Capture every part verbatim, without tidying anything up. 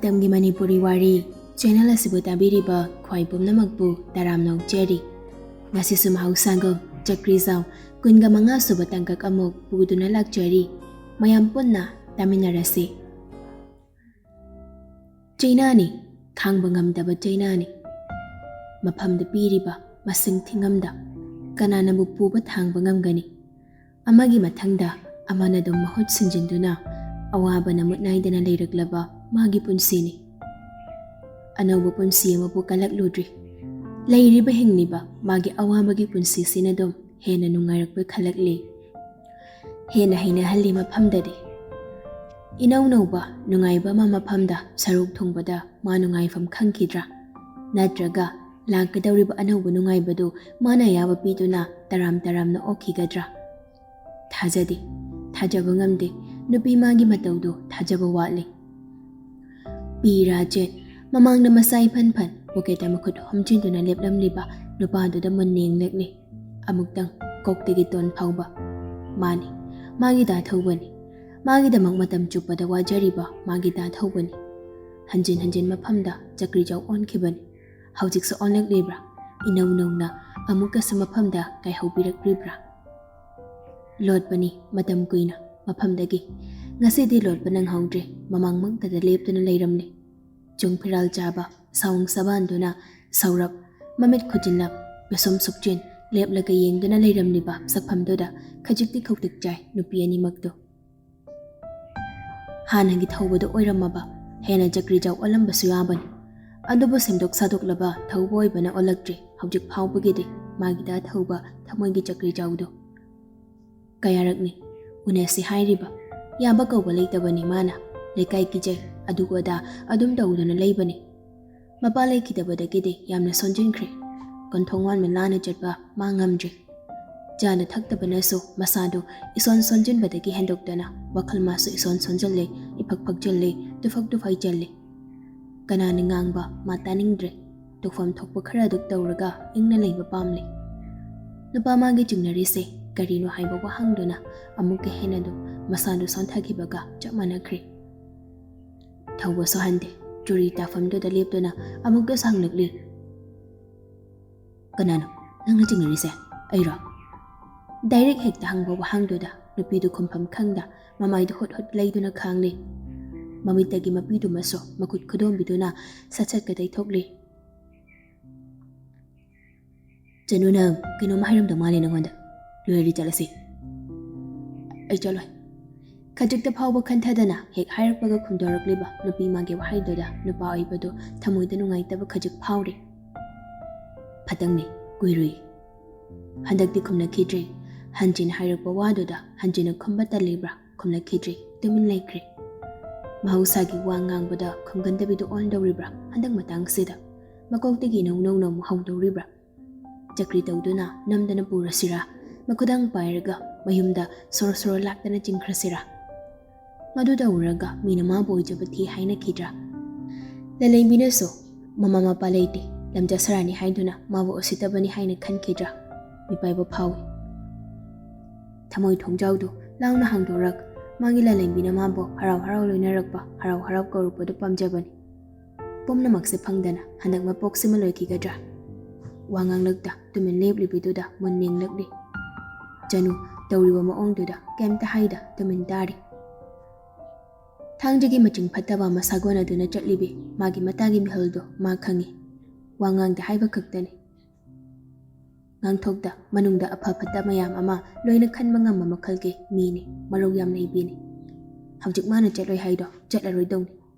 ꯃꯇꯝꯒꯤ ꯃꯅꯤꯄꯨꯔꯤ ꯋꯥꯔꯤ ꯆꯦꯅꯦꯜ ꯑꯁꯤꯕꯨ ꯇꯥꯕꯤꯔꯤꯕ ꯈ꯭ꯋꯥꯏ ꯄꯨꯝꯅꯃꯛꯄꯨ ꯇꯔꯥꯝꯅ ꯑꯣꯛꯆꯔꯤ꯫ ꯉꯁꯤꯁꯨ ꯃꯍꯧꯁꯥꯒꯨꯝ ꯆꯀ꯭ꯔꯤꯖꯥꯎ ꯀꯨꯟꯒ ꯃꯉꯥ ꯁꯨꯕ ꯇꯥꯡꯀꯛ ꯑꯃꯨꯛ ꯄꯨꯗꯨꯅ ꯂꯥꯛꯆꯔꯤ꯫ ꯃꯌꯥꯝ ꯄꯨꯟꯅ ꯇꯥꯃꯤꯟꯅꯔꯁꯤ꯫ ꯆꯩꯅꯥꯅꯤ, ꯈꯥꯡꯕ ꯉꯝꯗꯕ ꯆꯩꯅꯥꯅꯤ꯫ ꯃꯐꯝꯗ ꯄꯤꯔꯤꯕ ꯃꯁꯤꯡ ꯊꯤꯉꯝꯗ ꯀꯅꯥꯅꯕꯨ ꯄꯨꯕ ꯊꯥꯡꯕ ꯉꯝꯒꯅꯤ? ꯑꯃꯒꯤ ꯃꯊꯪꯗ ꯑꯃꯅ ꯑꯗꯨꯝ ꯃꯍꯨꯠ ꯁꯤꯟꯖꯤꯟꯗꯨꯅ ꯑꯋꯥꯕꯅ ꯃꯨꯠ ꯅꯥꯏꯗꯅ ꯂꯩꯔꯛꯂꯕ ꯃꯥꯒꯤ ꯄꯨꯟꯁꯤꯅꯤ꯫ ꯑꯅꯧꯕ ꯄꯨꯟꯁꯤ ꯑꯃꯕꯨ ꯀꯜꯂꯛꯂꯨꯗ꯭ꯔꯤ꯫ ꯂꯩꯔꯤꯕ ꯍꯤꯡꯂꯤꯕ ꯃꯥꯒꯤ ꯑꯋꯥꯕꯒꯤ ꯄꯨꯟꯁꯤꯁꯤꯅ ꯑꯗꯨꯝ ꯍꯦꯟꯅ ꯅꯨꯡꯉꯥꯏꯔꯛꯄ ꯈꯜꯂꯛꯂꯤ꯫ ꯍꯦꯟꯅ ꯍꯩꯅꯍꯜꯂꯤ ꯃꯐꯝꯗꯗꯤ꯫ ꯏꯅꯧ ꯅꯧꯕ ꯅꯨꯡꯉꯥꯏꯕ ꯑꯃ ꯃꯐꯝꯗ ꯁꯔꯨꯛ ꯊꯨꯡꯕꯗ ꯃꯥ ꯅꯨꯡꯉꯥꯏꯐꯝ ꯈꯪꯈꯤꯗ꯭ꯔꯥ? ꯅꯠꯇ꯭ꯔꯒ ꯂꯥꯛꯀꯗꯧꯔꯤꯕ ꯑꯅꯧꯕ ꯅꯨꯡꯉꯥꯏꯕꯗꯨ ꯃꯥꯅ ꯑꯌꯥꯕ ꯄꯤꯗꯨꯅ ꯇꯔꯥꯝ ꯇꯔꯥꯝꯅ ꯑꯣꯛꯈꯤꯒꯗ꯭ꯔꯥ? ꯊꯥꯖꯗꯦ꯫ ꯊꯥꯖꯕ ꯉꯝꯗꯦ꯫ ꯅꯨꯄꯤ ꯃꯥꯒꯤ ꯃꯇꯧꯗꯨ ꯊꯥꯖꯕ ꯋꯥꯠꯂꯤ꯫ ꯄꯤ ꯔꯥꯖꯦꯟ ꯃꯃꯥꯡꯗ ꯃꯁꯥ ꯏꯐꯟ ꯐꯟ ꯄꯣꯀꯦꯠꯇ ꯃꯈꯨꯠ ꯍꯨꯝꯖꯤꯟꯗꯨꯅ ꯂꯦꯞꯂꯝꯂꯤꯕ ꯅꯨꯄꯥꯗꯨꯗ ꯃꯨꯟꯅ ꯌꯦꯡꯂꯛꯂꯤ꯫ ꯑꯃꯨꯛꯇꯪ ꯀꯣꯛꯇꯒꯤ ꯇꯣꯟ ꯐꯥꯎꯕ꯫ ꯃꯥꯅꯤ, ꯃꯥꯒꯤ ꯗꯥ ꯊꯧꯕꯅꯤ꯫ ꯃꯥꯒꯤꯗꯃꯛ ꯃꯇꯝ ꯆꯨꯞꯄꯗ ꯋꯥꯖꯔꯤꯕ ꯃꯥꯒꯤ ꯗꯥ ꯊꯧꯕꯅꯤ꯫ ꯍꯟꯖꯤꯟ ꯍꯟꯖꯤꯟ ꯃꯐꯝꯗ ꯆꯀ꯭ꯔꯤꯖꯥꯎ ꯑꯣꯟꯈꯤꯕꯅꯤ꯫ ꯍꯧꯖꯤꯛꯁꯨ ꯑꯣꯜꯂꯛꯂꯤꯕ꯭ꯔꯥ? ꯏꯅꯧ ꯅꯧꯅ ꯑꯃꯨꯛꯀꯁꯨ ꯃꯐꯝꯗ ꯀꯥꯏꯍꯧꯕꯤꯔꯛꯂꯤꯕ꯭ꯔꯥ? ꯂꯣꯠꯄꯅꯤ ꯃꯇꯝ ꯀꯨꯏꯅ ꯃꯐꯝꯗꯒꯤ꯫ ꯉꯁꯤꯗꯤ ꯂꯣꯠꯄ ꯅꯪꯍꯧꯗ꯭ꯔꯦ꯫ ꯃꯃꯥꯡꯃꯛꯇꯗ ꯂꯦꯞꯇꯨꯅ ꯂꯩꯔꯝꯂꯦ꯫ ꯆꯨꯡ ꯐꯤꯔꯥꯜ ꯆꯥꯕ, ꯁꯥꯎꯟ ꯁꯕꯥꯟꯗꯨꯅ ꯁꯧꯔꯞ, ꯃꯃꯤꯠ ꯈꯨꯖꯤꯟꯅ ꯄꯤꯁꯨꯝ ꯁꯨꯛꯆꯤꯟ ꯂꯦꯞꯂꯒ ꯌꯦꯡꯗꯨꯅ ꯂꯩꯔꯝꯂꯤꯕ ꯁꯛꯐꯝꯗꯨꯗ ꯈꯖꯤꯛꯇꯤ ꯈꯧꯇꯛ ꯆꯥꯏ ꯅꯨꯄꯤ ꯑꯅꯤꯃꯛꯇꯨ꯫ ꯍꯥꯟꯅꯒꯤ ꯊꯧꯕꯗꯨ ꯑꯣꯏꯔꯝꯃꯕ ꯍꯦꯟꯅ ꯆꯀ꯭ꯔꯤꯖꯥꯎ ꯑꯣꯜꯂꯝꯕꯁꯨ ꯌꯥꯕꯅꯤ꯫ ꯑꯗꯨꯕꯨ ꯁꯦꯝꯗꯣꯛ ꯁꯥꯗꯣꯛꯂꯕ ꯊꯧꯕ ꯑꯣꯏꯕꯅ ꯑꯣꯜꯂꯛꯇ꯭ꯔꯤ ꯍꯧꯖꯤꯛ ꯐꯥꯎꯕꯒꯤꯗꯤ ꯃꯥꯒꯤ ꯗꯥ ꯊꯧꯕ ꯊꯃꯣꯏꯒꯤ ꯆꯀ꯭ꯔꯤꯖꯥꯎꯗꯨ꯫ ꯀꯌꯥꯔꯛꯅꯤ ꯎꯅꯁꯤ ꯍꯥꯏꯔꯤꯕ? ꯌꯥꯕ ꯀꯧꯕ ꯂꯩꯇꯕꯅꯤ ꯃꯥꯅ꯫ ꯂꯩꯀꯥꯏ ꯀꯤꯖꯩ, ꯑꯗꯨ ꯑꯗꯥ ꯑꯗꯨꯝ ꯇꯧꯗꯨꯅ ꯂꯩꯕꯅꯤ꯫ ꯃꯄꯥ ꯂꯩꯈꯤꯗꯕꯗꯒꯤꯗꯤ ꯌꯥꯝꯅ ꯁꯣꯟꯖꯤꯟꯈ꯭ꯔꯦ꯫ ꯀꯣꯟꯊꯣꯡ ꯋꯥꯟꯕ ꯂꯥꯟꯅ ꯆꯠꯄ ꯃꯥ ꯉꯝꯗ꯭ꯔꯦ꯫ ꯆꯥꯅ ꯊꯛꯇꯕꯅꯁꯨ ꯃꯁꯥꯗꯨ ꯏꯁꯣꯟ ꯁꯣꯟꯖꯤꯟꯕꯗꯒꯤ ꯍꯦꯟꯗꯣꯛꯇꯅ ꯋꯥꯈꯜ ꯃꯥꯁꯨ ꯏꯁꯣꯟ ꯁꯣꯟꯖꯤꯜꯂꯦ, ꯏꯐꯛ ꯐꯛꯆꯤꯜꯂꯦ, ꯇꯨꯐꯛ ꯇꯨꯐꯥꯏ ꯆꯜꯂꯦ꯫ ꯀꯅꯥꯅ ꯉꯥꯡꯕ ꯃꯥ ꯇꯥꯅꯤꯡꯗ꯭ꯔꯦ꯫ ꯇꯧꯐꯝ ꯊꯣꯛꯄ ꯈꯔ ꯑꯗꯨ ꯇꯧꯔꯒ ꯏꯪꯅ ꯂꯩꯕ ꯄꯥꯝꯂꯦ꯫ ꯅꯨꯄꯥ ꯃꯥꯒꯤ ꯆꯤꯡꯅꯔꯤꯁꯦ ꯀꯔꯤꯅꯣ ꯍꯥꯏꯕ ꯋꯥꯍꯪꯗꯨꯅ ꯑꯃꯨꯛꯀ ꯍꯦꯟꯅ ꯑꯗꯨꯝ ꯃꯁꯥꯗꯨ ꯁꯣꯟꯊꯈꯤꯕꯒ ꯆꯞ ꯃꯥꯟꯅꯈ꯭ꯔꯦ꯫ ꯊꯧꯕ ꯁꯨꯍꯟꯗꯦ꯫ ꯆꯨꯔꯤ ꯇꯥꯐꯝꯗꯨꯗ ꯂꯦꯞꯇꯨꯅ ꯑꯃꯨꯛꯀꯁꯨ ꯍꯪꯂꯛꯂꯤ, "ꯀꯅꯥꯅꯣ ꯅꯪꯅ ꯆꯤꯡꯅꯔꯤꯁꯦ? ꯑꯩꯔꯣ?" ꯗꯥꯏꯔꯦꯛ ꯍꯦꯛꯇ ꯍꯪꯕ ꯋꯥꯍꯪꯗꯨꯗ ꯅꯨꯄꯤꯗꯨ ꯈꯨꯝꯐꯝ ꯈꯪꯗ ꯃꯃꯥꯏꯗꯨ ꯍꯨꯠ ꯍꯨꯠ ꯂꯩꯗꯨꯅ ꯈꯥꯡꯂꯤ꯫ ꯃꯃꯤꯠꯇꯒꯤ ꯃꯄꯤꯗꯨꯃꯁꯨ ꯃꯈꯨꯠ ꯈꯨꯗꯣꯝꯕꯤꯗꯨꯅ ꯁꯠ ꯁꯠꯀ ꯇꯩꯊꯣꯛꯂꯤ꯫ "ꯆꯅꯨ, ꯅꯪ ꯀꯩꯅꯣꯝ ꯍꯥꯏꯔꯝꯗꯧ ꯃꯥꯜꯂꯦ ꯅꯉꯣꯟꯗ꯫ ꯂꯣꯏꯔꯗꯤ ꯆꯠꯂꯁꯤ꯫" "ꯑꯩ ꯆꯠꯂꯣꯏ꯫" ꯈꯖꯤꯛꯇ ꯐꯥꯎꯕ ꯈꯟꯊꯗꯅ ꯍꯦꯛ ꯍꯥꯏꯔꯛꯄꯒ ꯈꯨꯝꯗꯣꯔꯛꯂꯤꯕ ꯅꯨꯄꯤ ꯃꯥꯒꯤ ꯋꯥꯍꯩꯗꯨꯗ ꯅꯨꯄꯥ ꯑꯣꯏꯕꯗꯨ ꯊꯃꯣꯏꯗ ꯅꯨꯡꯉꯥꯏꯇꯕ ꯈꯖꯤꯛ ꯐꯥꯎꯔꯤ꯫ ꯐꯠꯇꯪꯅꯤ, ꯀꯨꯏꯔꯨꯏ꯫ ꯍꯟꯗꯛꯇꯤ ꯈꯨꯝꯂꯛꯈꯤꯗ꯭ꯔꯦ꯫ ꯍꯟꯖꯤꯟ ꯍꯥꯏꯔꯛꯄ ꯋꯥꯗꯨꯗ ꯍꯟꯖꯤꯟꯅ ꯈꯨꯝꯕ ꯇꯜꯂꯤꯕ꯭ꯔꯥ, ꯈꯨꯝꯂꯛꯈꯤꯗ꯭ꯔꯦ, ꯇꯨꯃꯤꯟ ꯂꯩꯈ꯭ꯔꯦ꯫ ꯃꯍꯧꯁꯥꯒꯤ ꯋꯥ ꯉꯥꯡꯕꯗ ꯈꯨꯝꯒꯟꯗꯕꯤꯗꯨ ꯑꯣꯟꯗꯧꯔꯤꯕ꯭ꯔꯥ ꯍꯟꯗꯛ ꯃꯇꯥꯡꯁꯤꯗ? ꯃꯀꯣꯛꯇꯒꯤ ꯅꯧ ꯅꯧꯅ ꯑꯃꯨꯛ ꯍꯧꯗꯧꯔꯤꯕ꯭ꯔꯥ? ꯆꯀ꯭ꯔꯤ ꯇꯧꯗꯨꯅ ꯅꯝꯗꯅ ꯄꯨꯔꯁꯤꯔꯥ? ꯃꯈꯨꯗꯥꯡ ꯄꯥꯏꯔꯒ ꯃꯌꯨꯝꯗ ꯁꯣꯔꯣ ꯁꯣꯔꯣ ꯂꯥꯛꯇꯅ ꯆꯤꯡꯈ꯭ꯔꯁꯤꯔꯥ? ꯃꯗꯨ ꯇꯧꯔꯒ ꯃꯤꯅ ꯃꯥꯕꯨ ꯑꯣꯏꯖꯕ ꯊꯤ ꯍꯥꯏꯅꯈꯤꯗ꯭ꯔꯥ? ꯂꯂꯩꯕꯤꯅꯁꯨ ꯃꯃꯥ ꯃꯄꯥ ꯂꯩꯇꯦ, ꯂꯝꯖꯥ ꯁꯔꯥꯅꯤ ꯍꯥꯏꯗꯨꯅ ꯃꯥꯕꯨ ꯎꯁꯤꯠꯇꯕꯅꯤ ꯍꯥꯏꯅ ꯈꯟꯈꯤꯗ꯭ꯔꯥ? ꯃꯤꯄꯥꯏꯕ ꯐꯥꯎꯏ꯫ ꯊꯃꯣꯏ ꯊꯣꯡꯖꯥꯎꯗꯨ ꯂꯥꯎꯅ ꯍꯥꯡꯗꯣꯔꯛ, ꯃꯥꯒꯤ ꯂꯂꯩꯕꯤꯅ ꯃꯥꯕꯨ ꯍꯔꯥꯎ ꯍꯔꯥꯎ ꯂꯣꯏꯅꯔꯛꯄ, ꯍꯔꯥꯎ ꯍꯔꯥꯎ ꯀꯧꯔꯛꯄꯗꯨ ꯄꯥꯝꯖꯕꯅꯤ꯫ ꯄꯨꯝꯅꯃꯛꯁꯦ ꯐꯪꯗꯅ ꯍꯟꯗꯛ ꯃꯄꯣꯛꯁꯤꯃ ꯂꯣꯏꯈꯤꯒꯗ꯭ꯔꯥ? ꯋꯥ ꯉꯥꯡꯂꯛꯇ ꯇꯨꯃꯤꯟ ꯂꯦꯞꯂꯤꯕꯤꯗꯨꯗ ꯃꯨꯟ ꯌꯦꯡꯂꯛꯂꯤ꯫ ꯆꯅꯨ ꯇꯧꯔꯤꯕ ꯃꯑꯣꯡꯗꯨꯗ ꯀꯩꯝꯇ ꯍꯥꯏꯗ ꯇꯨꯃꯤꯟ ꯇꯥꯔꯤ꯫ ꯊꯥꯡꯖꯒꯤ ꯃꯆꯤꯡ ꯐꯠꯇꯕ ꯑꯃ ꯁꯥꯒꯣꯟꯅꯗꯨꯅ ꯆꯠꯂꯤꯕꯤ ꯃꯥꯒꯤ ꯃꯇꯥꯒꯤ ꯃꯤꯍꯨꯜꯗꯣ ꯃꯥ ꯈꯪꯏ꯫ ꯋꯥ ꯉꯥꯡꯗ ꯍꯥꯏꯕ ꯈꯛꯇꯅꯤ꯫ ꯉꯥꯡꯊꯣꯛꯇ ꯃꯅꯨꯡꯗ ꯑꯐ ꯐꯠꯇ ꯃꯌꯥꯝ ꯑꯃ ꯂꯣꯏꯅ ꯈꯟꯕ ꯉꯝꯕ ꯃꯈꯜꯒꯤ ꯃꯤꯅꯤ, ꯃꯔꯧ ꯌꯥꯝ ꯂꯩꯕꯤꯅꯤ꯫ ꯍꯧꯖꯤꯛ ꯃꯥꯅ ꯆꯠꯂꯣꯏ ꯍꯥꯏꯗꯣ ꯆꯠꯂꯔꯣꯏꯗꯧꯅꯤ꯫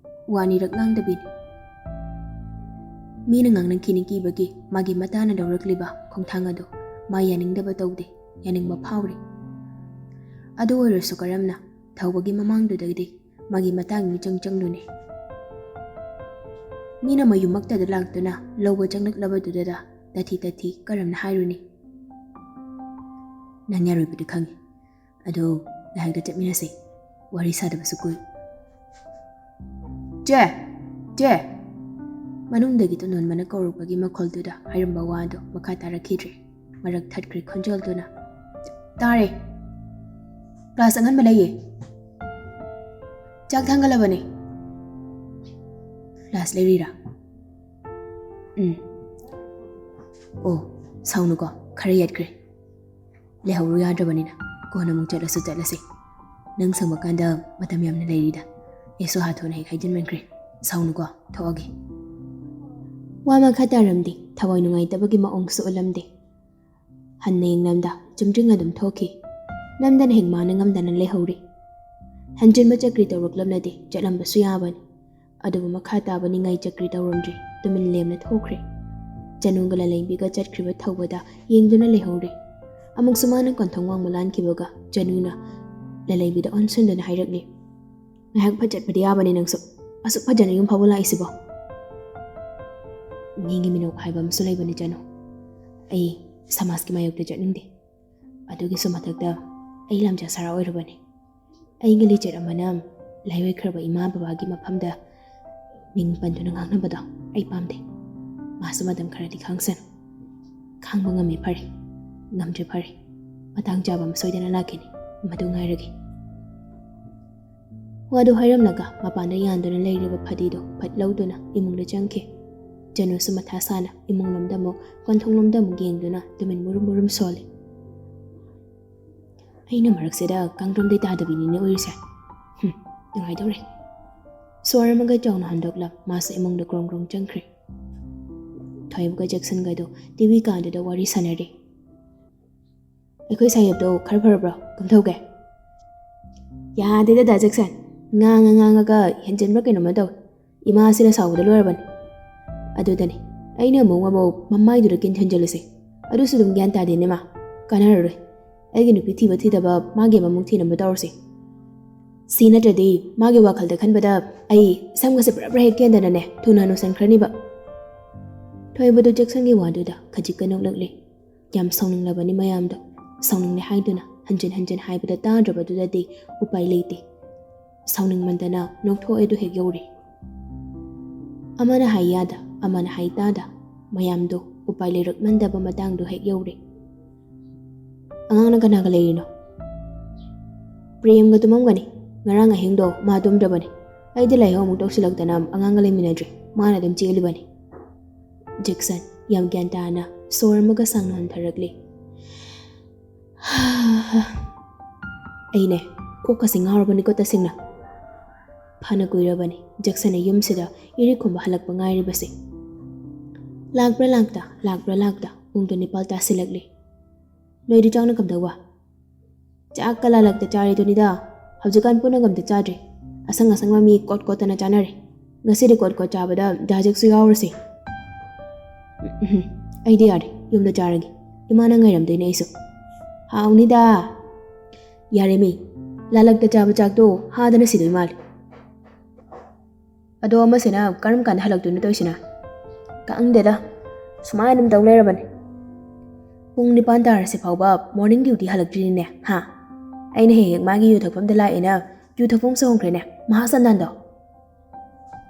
ꯋꯥꯅꯤꯔꯛ ꯉꯥꯡꯗꯕꯤꯅꯤ꯫ ꯃꯤꯅ ꯉꯥꯡꯅꯈꯤꯅꯤ ꯀꯤꯕꯒꯤ ꯃꯥꯒꯤ ꯃꯇꯥꯅ ꯂꯧꯔꯛꯂꯤꯕ ꯈꯣꯡꯊꯥꯡ ꯑꯗꯨ ꯃꯥ ꯌꯥꯅꯤꯡꯗꯕ ꯇꯧꯗꯦ, ꯌꯥꯅꯤꯡꯕ ꯐꯥꯎꯔꯤ꯫ ꯑꯗꯨ ꯑꯣꯏꯔꯁꯨ ꯀꯔꯝꯅ? ꯊꯧꯕꯒꯤ ꯃꯃꯥꯡꯗꯨꯗꯒꯤꯗꯤ ꯃꯥꯒꯤ ꯃꯇꯥꯡ ꯃꯤꯆꯪ ꯆꯪꯂꯨꯅꯤ꯫ ꯃꯤꯅ ꯃꯌꯨꯝꯃꯛꯇꯗ ꯂꯥꯛꯇꯨꯅ ꯂꯧꯕ ꯆꯪꯂꯛꯂꯕꯗꯨꯗ ꯇꯥꯊꯤ ꯇꯥꯊꯤ ꯀꯔꯝꯅ ꯍꯥꯏꯔꯨꯅꯤ? "ꯅꯪ ꯌꯥꯔꯣꯏꯕꯗꯤ ꯈꯪꯉꯤ, ꯑꯗꯣ ꯉꯥꯏꯍꯥꯛꯇ ꯆꯠꯃꯤꯟꯅꯁꯤ, ꯋꯥꯔꯤ ꯁꯥꯗꯕꯁꯨ ꯀꯨꯏ꯫" "ꯆꯦ! ꯆꯦ!" ꯃꯅꯨꯡꯗꯒꯤ ꯇꯣꯟꯗꯣꯟꯕꯅ ꯀꯧꯔꯛꯄꯒꯤ ꯃꯈꯣꯜꯗꯨꯗ ꯍꯥꯏꯔꯝꯕ ꯋꯥꯗꯨ ꯃꯈꯥ ꯇꯥꯔꯛꯈꯤꯗ꯭ꯔꯦ꯫ ꯃꯔꯛ ꯊꯠꯈ꯭ꯔꯦ ꯈꯣꯟꯖꯦꯜꯗꯨꯅ, "ꯇꯥꯔꯦ꯫ ꯀ꯭ꯂꯥꯁ ꯑꯉꯟꯕ ꯂꯩꯌꯦ꯫ ꯆꯥꯛ ꯊꯥꯡꯒꯠꯂꯕꯅꯦ꯫" ꯀ꯭ꯂꯥꯁ ꯂꯩꯔꯤꯔꯥ? ꯎꯝ꯫ ꯑꯣ, ꯁꯥꯎꯅꯨꯀꯣ, ꯈꯔ ꯌꯦꯠꯈ꯭ꯔꯦ꯫ ꯂꯩꯍꯧꯔꯨ ꯌꯥꯗ꯭ꯔꯕꯅꯤꯅ ꯀꯣꯟꯅ ꯑꯃꯨꯛ ꯆꯠꯂꯁꯨ ꯆꯠꯂꯁꯤ꯫ ꯅꯪ ꯁꯪꯕ ꯀꯥꯟꯗ ꯃꯇꯝ ꯌꯥꯝꯅ ꯂꯩꯔꯤꯗ꯫ ꯑꯩꯁꯨ ꯍꯥꯊꯨꯅ ꯍꯦꯛ ꯍꯥꯏꯖꯤꯟꯃꯟꯈ꯭ꯔꯦ꯫ ꯁꯥꯎꯅꯨꯀꯣ, ꯊꯣꯛꯑꯒꯦ꯫ ꯋꯥ ꯃꯈꯥ ꯇꯥꯔꯝꯗꯦ, ꯊꯋꯥꯏ ꯅꯨꯡꯉꯥꯏꯇꯕꯒꯤ ꯃꯑꯣꯡꯁꯨ ꯎꯠꯂꯝꯗꯦ꯫ ꯍꯟꯅ ꯌꯦꯡꯂꯝꯗ ꯆꯨꯝꯗ꯭ꯔꯤꯡ ꯑꯗꯨꯝ ꯊꯣꯛꯈꯤ꯫ ꯅꯝꯗꯅ ꯍꯦꯛ ꯃꯥꯅ ꯉꯝꯗꯅ ꯂꯩꯍꯧꯔꯤ꯫ ꯍꯟꯖꯤꯟꯕ ꯆꯀ꯭ꯔꯤ ꯇꯧꯔꯛꯂꯝꯂꯗꯤ ꯆꯠꯂꯝꯕꯁꯨ ꯌꯥꯕꯅꯤ꯫ ꯑꯗꯨꯕꯨ ꯃꯈꯥ ꯇꯥꯕ ꯅꯤꯡꯉꯥꯏ ꯆꯀ꯭ꯔꯤ ꯇꯧꯔꯝꯗ꯭ꯔꯤ, ꯇꯨꯃꯤꯟ ꯂꯦꯝꯅ ꯊꯣꯛꯈ꯭ꯔꯦ꯫ ꯆꯅꯨꯒ ꯂꯂꯩꯕꯤꯒ ꯆꯠꯈ꯭ꯔꯤꯕ ꯊꯧꯕꯗ ꯌꯦꯡꯗꯨꯅ ꯂꯩꯍꯧꯔꯦ꯫ ꯑꯃꯨꯛꯁꯨ ꯃꯥꯅ ꯀꯣꯟꯊꯣꯡ ꯋꯥꯡꯃ ꯂꯥꯟꯈꯤꯕꯒ ꯆꯅꯨꯅ ꯂꯂꯩꯕꯤꯗ ꯑꯣꯟꯁꯤꯟꯗꯨꯅ ꯍꯥꯏꯔꯛꯂꯤ, "ꯉꯥꯏꯍꯥꯛ ꯐꯠ ꯆꯠꯄꯗꯤ ꯌꯥꯕꯅꯤ ꯅꯪꯁꯨ, ꯑꯁꯨꯛ ꯐꯖꯅ ꯌꯨꯝ ꯐꯥꯎꯕ ꯂꯥꯛꯏꯁꯤꯕꯣ?" "ꯃꯤꯒꯤ ꯃꯤꯅꯣꯛ ꯍꯥꯏꯕ ꯑꯃꯁꯨ ꯂꯩꯕꯅꯤ ꯆꯅꯨ꯫ ꯑꯩ ꯁꯃꯥꯖꯀꯤ ꯃꯥꯌꯣꯛꯇ ꯆꯠꯅꯤꯡꯗꯦ꯫ ꯑꯗꯨꯒꯤꯁꯨ ꯃꯊꯛꯇ ꯑꯩ ꯂꯝꯆꯥ ꯁꯥꯔꯥ ꯑꯣꯏꯔꯕꯅꯤ꯫ ꯑꯩꯒꯤ ꯂꯤꯆꯠ ꯑꯃꯅ ꯂꯥꯏꯑꯣꯏꯈ꯭ꯔꯕ ꯏꯃꯥ ꯕꯕꯥꯒꯤ ꯃꯐꯝꯗ ꯃꯤꯡ ꯄꯟꯗꯨꯅ ꯉꯥꯡꯅꯕꯗꯣ ꯑꯩ ꯄꯥꯝꯗꯦ꯫ ꯃꯥꯁꯨ ꯃꯇꯝ ꯈꯔꯗꯤ ꯈꯥꯡꯁꯅꯨ꯫ ꯈꯥꯡꯕ ꯉꯝꯃꯦ ꯐꯔꯦ, ꯉꯝꯗ꯭ꯔꯦ ꯐꯔꯦ꯫ ꯃꯇꯥꯡ ꯆꯥꯕ ꯑꯃ ꯁꯣꯏꯗꯅ ꯂꯥꯛꯈꯤꯅꯤ, ꯃꯗꯨ ꯉꯥꯏꯔꯒꯦ꯫" ꯋꯥꯗꯨ ꯍꯥꯏꯔꯝꯂꯒ ꯃꯄꯥꯟꯗ ꯌꯥꯟꯗꯨꯅ ꯂꯩꯔꯤꯕ ꯐꯗꯤꯗꯨ ꯐꯠ ꯂꯧꯗꯨꯅ ꯏꯃꯨꯡꯗ ꯆꯪꯈꯤ꯫ ꯆꯅꯨꯁꯨ ꯃꯊꯥ ꯁꯥꯅ ꯏꯃꯨꯡꯂꯣꯝꯗ ꯑꯃꯨꯛ ꯀꯣꯟꯊꯣꯡꯂꯣꯝꯗ ꯑꯃꯨꯛ ꯌꯦꯡꯗꯨꯅ ꯇꯨꯃꯤꯟ ꯃꯨꯔꯨꯝ ꯃꯨꯔꯨꯝ ꯁꯣꯜꯂꯤ꯫ "ꯑꯩꯅ ꯃꯔꯛꯁꯤꯗ ꯀꯥꯡꯗ꯭ꯔꯨꯝꯗꯩ ꯇꯥꯗꯕꯤꯅꯤꯅꯦ ꯑꯣꯏꯔꯤꯁꯦ꯫ ꯍꯨꯝ, ꯅꯨꯡꯉꯥꯏꯗꯧꯔꯦ꯫" ꯁꯣꯔ ꯑꯃꯒ ꯆꯥꯎꯅ ꯍꯟꯗꯣꯛꯂ ꯃꯥꯁꯨ ꯏꯃꯨꯡꯗ ꯒ꯭ꯔꯣꯡ ꯒ꯭ꯔꯣꯡ ꯆꯪꯈ꯭ꯔꯦ꯫ ꯊꯣꯏꯕꯒ ꯖꯦꯛꯁꯟꯒꯗꯨ ꯇꯤ ꯚꯤ ꯀꯥꯗꯨꯗ ꯋꯥꯔꯤ ꯁꯥꯟꯅꯔꯤ꯫ "ꯑꯩꯈꯣꯏ ꯁꯥꯍꯦꯕꯇꯣ ꯈꯔ ꯐꯔꯕ꯭ꯔꯣ? ꯀꯝꯗꯧꯒꯦ?" "ꯌꯥꯗꯦꯗ ꯗꯥ ꯖꯦꯛꯁꯟ, ꯉꯥꯡꯉ ꯉꯥꯡꯉꯒ ꯍꯦꯟꯖꯤꯟꯕ꯭ꯔꯥ ꯀꯩꯅꯣꯝꯃ ꯇꯧꯏ꯫ ꯏꯃꯥꯁꯤꯅ ꯁꯥꯎꯕꯗ ꯂꯣꯏꯔꯕꯅꯤ꯫ ꯑꯗꯨꯗꯅꯤ ꯑꯩꯅ ꯑꯃꯨꯛ ꯑꯃꯨꯛ ꯃꯃꯥꯏꯗꯨꯗ ꯀꯤꯟ ꯊꯤꯟꯖꯤꯜꯂꯤꯁꯦ꯫ ꯑꯗꯨꯁꯨ ꯑꯗꯨꯝ ꯒ꯭ꯌꯥꯟ ꯇꯥꯗꯦꯅꯦ ꯃꯥ꯫ ꯀꯥꯟꯅꯔꯔꯣꯏ꯫ ꯑꯩꯒꯤ ꯅꯨꯄꯤ ꯊꯤꯕ ꯊꯤꯗꯕ ꯃꯥꯒꯤ ꯑꯃꯃꯨꯛ ꯊꯤꯅꯕ ꯇꯧꯔꯁꯤ꯫ ꯁꯤ ꯅꯠꯇ꯭ꯔꯗꯤ ꯃꯥꯒꯤ ꯋꯥꯈꯜꯗ ꯈꯟꯕꯗ ꯑꯩ ꯁꯝꯒꯁꯦ ꯕ꯭ꯔ ꯕ꯭ꯔ ꯍꯦꯛ ꯀꯦꯟꯗꯅꯅꯦ ꯊꯨꯅ ꯍꯅꯨꯁꯟꯈ꯭ꯔꯅꯤꯕ꯫" ꯊꯣꯏꯕꯗꯨ ꯖꯦꯛꯁꯟꯒꯤ ꯋꯥꯗꯨꯗ ꯈꯖꯤꯛꯀ ꯅꯣꯛꯂꯛꯂꯤ꯫ ꯌꯥꯝ ꯁꯥꯎꯅꯤꯡꯂꯕꯅꯤ ꯃꯌꯥꯝꯗꯣ꯫ ꯁꯥꯎꯅꯤꯡꯂꯦ ꯍꯥꯏꯗꯨꯅ ꯍꯟꯖꯤꯟ ꯍꯟꯖꯤꯟ ꯍꯥꯏꯕꯗ ꯇꯥꯗ꯭ꯔꯕꯗꯨꯗꯗꯤ ꯎꯄꯥꯏ ꯂꯩꯇꯦ꯫ ꯁꯥꯎꯅꯤꯡꯃꯟꯗꯅ ꯅꯣꯛꯊꯣꯛꯑꯦꯗꯨ ꯍꯦꯛ ꯌꯧꯔꯦ꯫ ꯑꯃꯅ ꯍꯥꯏ ꯌꯥꯗ, ꯑꯃꯅ ꯍꯥꯏ ꯇꯥꯗ, ꯃꯌꯥꯝꯗꯣ ꯎꯄꯥꯏ ꯂꯩꯔꯛꯃꯟꯗꯕ ꯃꯇꯥꯡꯗꯣ ꯍꯦꯛ ꯌꯧꯔꯦ꯫ "ꯑꯉꯥꯡꯅ ꯀꯅꯥꯒ ꯂꯩꯔꯤꯅꯣ?" "ꯄ꯭ꯔꯦꯝꯒ ꯇꯨꯝꯃꯝꯒꯅꯤ꯫ ꯉꯔꯥꯡ ꯑꯍꯤꯡꯗꯣ ꯃꯥ ꯇꯨꯝꯗ꯭ꯔꯕꯅꯤ꯫ ꯑꯩꯗꯤ ꯂꯥꯏꯍꯧ ꯑꯃꯨꯛ ꯇꯧꯁꯤꯜꯂꯛꯇꯅ ꯑꯉꯥꯡꯒ ꯂꯩꯃꯤꯟꯅꯗ꯭ꯔꯦ, ꯃꯥꯅ ꯑꯗꯨꯝ ꯆꯦꯜꯂꯤꯕꯅꯤ꯫ ꯖꯦꯛꯁꯟ ꯌꯥꯝ ꯒ꯭ꯌꯥꯟ ꯇꯥꯅ ꯁꯣꯔ ꯑꯃꯒ ꯁꯥꯡꯅ ꯍꯣꯟꯊꯔꯛꯂꯤ꯫ ꯑꯩꯅꯦ, ꯀꯣꯛꯀꯁꯦ ꯉꯥꯎꯔꯕꯅꯤꯀꯣ ꯇꯁꯦꯡꯅ꯫ ꯐꯅ ꯀꯨꯏꯔꯕꯅꯤ ꯖꯦꯛꯁꯟꯅ ꯌꯨꯝꯁꯤꯗ ꯏꯔꯤꯛ ꯈꯨꯝꯕ ꯍꯜꯂꯛꯄ ꯉꯥꯏꯔꯤꯕꯁꯦ꯫ ꯂꯥꯛꯄ꯭ꯔꯥ ꯂꯥꯛꯇ, ꯂꯥꯛꯄ꯭ꯔꯥ ꯂꯥꯛꯇ ꯄꯨꯡꯗꯣ ꯅꯤꯄꯥꯜ ꯇꯥꯁꯤꯜꯂꯛꯂꯤ꯫ ꯅꯣꯏꯗꯤ ꯆꯥꯛꯅ ꯀꯝꯗꯧꯕ? ꯆꯥꯛꯀ ꯂꯥꯂꯛꯇ ꯆꯥꯔꯦꯗꯨꯅꯤꯗ꯫ ꯍꯧꯖꯤꯛꯀꯥꯟ ꯄꯨꯟꯅꯒ ꯑꯝꯇ ꯆꯥꯗ꯭ꯔꯦ꯫ ꯑꯁꯪ ꯑꯁꯪꯕ ꯃꯤ ꯀꯣꯠ ꯀꯣꯠꯇꯅ ꯆꯥꯅꯔꯦ꯫ ꯉꯁꯤꯗꯤ ꯀꯣꯠ ꯀꯣꯠ ꯆꯥꯕꯗ ꯗꯥ ꯖꯦꯛꯁꯨ ꯌꯥꯎꯔꯁꯦ꯫ ꯎꯝ, ꯑꯩꯗꯤ ꯌꯥꯔꯦ, ꯌꯨꯝꯗ ꯆꯥꯔꯒꯦ꯫ ꯏꯃꯥꯅ ꯉꯥꯏꯔꯝꯗꯣꯏꯅꯦ ꯑꯩꯁꯨ꯫ ꯍꯥꯎꯅꯤꯗ꯫ ꯌꯥꯔꯦꯃꯤ, ꯂꯥꯂꯛꯇ ꯆꯥꯕ ꯆꯥꯛꯇꯣ ꯍꯥꯗꯅ ꯁꯤꯗꯣꯏ ꯃꯥꯜꯂꯦ꯫ ꯑꯗꯣ ꯑꯃꯁꯤꯅ ꯀꯔꯝ ꯀꯥꯟꯗ ꯍꯜꯂꯛꯇꯣꯏꯅꯣ ꯇꯧꯔꯤꯁꯤꯅ? ꯈꯪꯗꯦꯗ, ꯁꯨꯃꯥꯏꯅ ꯑꯗꯨꯝ ꯇꯧ ꯂꯩꯔꯕꯅꯦ꯫ ꯄꯨꯡ ꯅꯤꯄꯥꯟ ꯇꯥꯔꯁꯤ ꯐꯥꯎꯕ morning duty ꯍꯜꯂꯛꯇ꯭ꯔꯤꯅꯤꯅꯦ, ꯍꯥ? ꯑꯩꯅ ꯍꯦꯛ ꯍꯦꯛ ꯃꯥꯒꯤ ꯌꯨ ꯊꯛꯐꯝꯗ ꯂꯥꯛꯑꯦꯅ ꯌꯨ ꯊꯛꯐꯝꯁꯨ ꯍꯣꯡꯈ꯭ꯔꯦꯅꯦ, ꯃꯍꯥ ꯁꯟꯗꯥꯟꯗꯣ꯫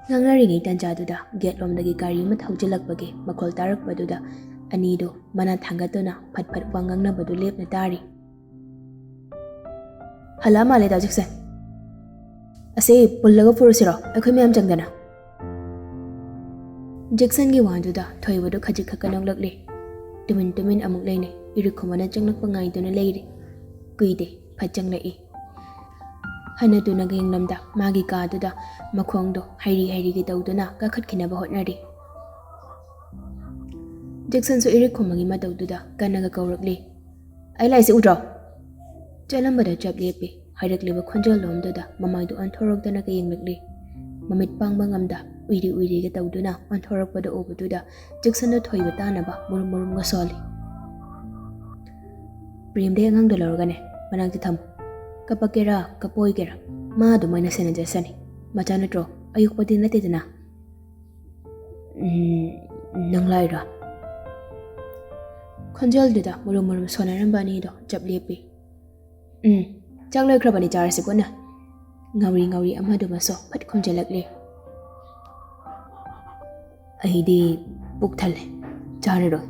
ꯉꯥꯡꯅꯔꯤꯉꯩ ꯇꯟꯖꯥꯗꯨꯗ ꯒꯦꯠꯂꯣꯝꯗꯒꯤ ꯒꯥꯔꯤ ꯑꯃ ꯊꯧꯖꯤꯜꯂꯛꯄꯒꯤ ꯃꯈꯣꯜ ꯇꯥꯔꯛꯄꯗꯨꯗ ꯑꯅꯤꯗꯨ ꯃꯅꯥ ꯊꯥꯡꯒꯠꯇꯨꯅ ꯐꯠ ꯐꯠ ꯋꯥ ꯉꯥꯡꯅꯕꯗꯨ ꯂꯦꯞꯅ ꯇꯥꯔꯤ꯫ ꯍꯜꯂꯛꯑ ꯃꯥꯜꯂꯦ ꯗꯥ ꯖꯦꯛꯁꯟ꯫ ꯑꯁꯤ ꯄꯨꯜꯂꯒ ꯐꯨꯔꯨꯁꯤꯔꯣ, ꯑꯩꯈꯣꯏ ꯃꯌꯥꯝ ꯆꯪꯗꯅ? ꯖꯦꯛꯁꯟꯒꯤ ꯋꯥꯗꯨꯗ ꯊꯣꯏꯕꯗꯨ ꯈꯖꯤꯛ ꯈꯛꯀ ꯅꯣꯛꯂꯛꯂꯦ꯫ ꯇꯨꯃꯤꯟ ꯇꯨꯃꯤꯟ ꯑꯃꯨꯛ ꯂꯩꯅꯩ꯫ ꯏꯔꯤꯛ ꯈꯨꯝꯕꯅ ꯆꯪꯂꯛꯄ ꯉꯥꯏꯗꯨꯅ ꯂꯩꯔꯤ꯫ ꯀꯨꯏꯗꯦ, ꯐꯠ ꯆꯪꯂꯛꯏ꯫ ꯍꯟꯅ ꯇꯨꯅꯒ ꯌꯦꯡꯂꯝꯗ ꯃꯥꯒꯤ ꯀꯥꯗꯨꯗ ꯃꯈꯣꯡꯗꯣ ꯍꯩꯔꯤ ꯍꯩꯔꯤꯒ ꯇꯧꯗꯨꯅ ꯀꯥꯈꯠꯈꯤꯅꯕ ꯍꯣꯠꯅꯔꯤ꯫ ꯖꯦꯛꯁꯟꯁꯨ ꯏꯔꯤꯛ ꯈꯨꯝꯕꯒꯤ ꯃꯇꯧꯗꯨꯗ ꯀꯟꯅꯒ ꯀꯧꯔꯛꯂꯤ꯫ "ꯑꯩ ꯂꯥꯛꯏꯁꯦ ꯎꯗ꯭ꯔꯣ?" ꯆꯠꯂꯝꯕꯗ ꯆꯞ ꯂꯦꯞꯄꯤ꯫ ꯍꯥꯏꯔꯛꯂꯤꯕ ꯈꯣꯟꯖꯦꯜꯂꯣꯝꯗꯨꯗ ꯃꯃꯥꯏꯗꯨ ꯑꯣꯟꯊꯣꯔꯛꯇꯅꯒ ꯌꯦꯡꯂꯛꯂꯤ꯫ ꯃꯃꯤꯠ ꯄꯥꯡꯕ ꯉꯝꯗ ꯎꯏꯔꯤ ꯎꯏꯔꯤꯒ ꯇꯧꯗꯨꯅ ꯑꯣꯟꯊꯣꯔꯛꯄꯗ ꯎꯕꯗꯨꯗ ꯖꯦꯛꯁꯟꯗ ꯊꯣꯏꯕ ꯇꯥꯅꯕ ꯃꯨꯔꯨꯝ ꯃꯨꯔꯨꯝꯒ ꯁꯣꯜꯂꯤ꯫ "ꯄ꯭ꯔꯦꯝꯗꯩ ꯑꯉꯥꯡꯗꯣ ꯂꯧꯔꯒꯅꯦ, ꯃꯅꯥꯛꯇ ꯊꯝꯃꯨ꯫ ꯀꯞꯄꯛꯀꯦꯔꯥ ꯀꯞꯄꯣꯏꯒꯦꯔꯥ, ꯃꯥ ꯑꯗꯨꯃꯥꯏꯅ ꯁꯦꯟꯅꯖꯁꯅꯤ꯫ ꯃꯆꯥ ꯅꯠꯇ꯭ꯔꯣ? ꯑꯌꯣꯛꯄꯗꯤ ꯅꯠꯇꯦꯗꯅ꯫" "ꯎꯝ, ꯅꯪ ꯂꯥꯛꯏꯔꯥ?" ꯈꯣꯟꯖꯦꯜꯗꯨꯗ ꯃꯨꯔꯨꯝ ꯃꯨꯔꯨꯝ ꯁꯣꯟꯅꯔꯝꯕ ꯑꯅꯤꯗꯣ ꯆꯞ ꯂꯦꯞꯄꯤ꯫ "ꯎꯝ, ꯆꯥꯛ ꯂꯣꯏꯈ꯭ꯔꯕꯅꯤ, ꯆꯥꯔꯁꯤ ꯄꯨꯟꯅ꯫" ꯉꯥꯎꯔꯤ ꯉꯥꯎꯔꯤ ꯑꯃꯗꯨꯃꯁꯨ ꯐꯠ ꯈꯨꯝꯖꯤꯜꯂꯛꯂꯦ꯫ "ꯑꯩꯗꯤ ꯄꯨꯛ ꯊꯜꯂꯦ, ꯆꯥꯔꯔꯣꯏ꯫